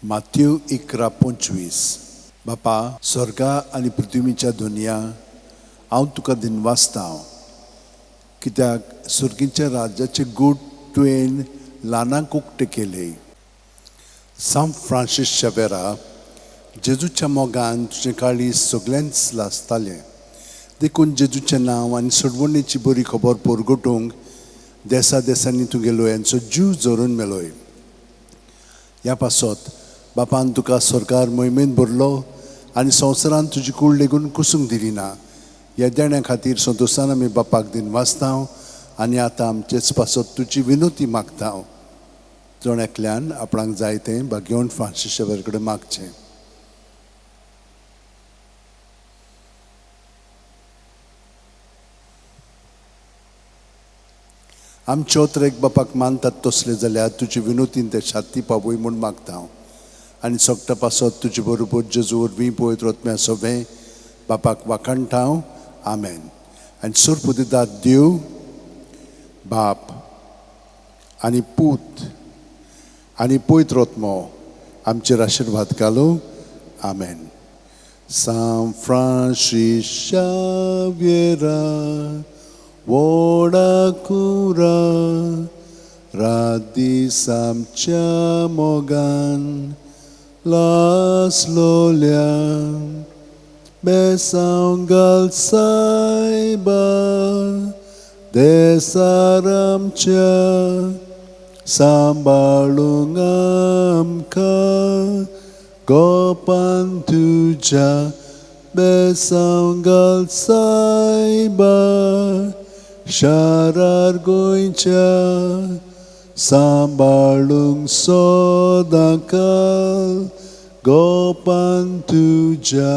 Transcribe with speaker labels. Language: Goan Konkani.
Speaker 1: मात्यू 11:25. बापा, सर्गा आनी पृथ्वीच्या धनया, हांव तुका दिनवासता, कित्याक सर्गीच्या राज्याचे गूट तुवें ल्हानांक उक्ते केले. सांत फ्रांसीस शेवेरा, जेजूच्या मोगान तुजें काळीज सगळ्यांच लासतालें, देखून जेजूचें नांव आनी सोडवणेची बरी खबर परगटूंक देसा देसांनी तुगेलो यांचो जीव झरून मेलोय. ह्या पासत बापान तुका सरकार मोहिमेंत भरलो आनी संवसारांत तुजी कूड लेगून कुसूंक दिली ना. ह्या देण्या खातीर संतोशान आमी बापाक दिनवासता आनी आतां आमचेच पासत तुजी विनोती मागता. जण एकल्यान आपणाक जाय तें भाग्यवंत फ्रांसीस शेवेर कडेन मागचें. आमच्यो एक बापाक मानतात तसले जाल्यार तुजी विनोतीन ते शाती पावय म्हूण मागता आनी सगटा पासत तुजे बरोबर जेजू वरवीं पवित्र आत्म्या सवें बापाक वाखाणटा. आमेन. आनी सोरपुदिदात देव बाप आनी पूत आनी पवित्र आत्मो आमचेर आशिर्वाद घालू. आमेन. सांत फ्रांसीस शाव्येरा, व्हडा कुरा, रात दीस आमच्या मोगान लासलोल्या, बेसांव घाल सायबा देसार आमच्या, सांबाळूंक आमकां गोपान तुज्या, बेसांव घाल सायबा शारार गोंयच्या, सांबाळूंक सदांकाल गोपान तुज्या.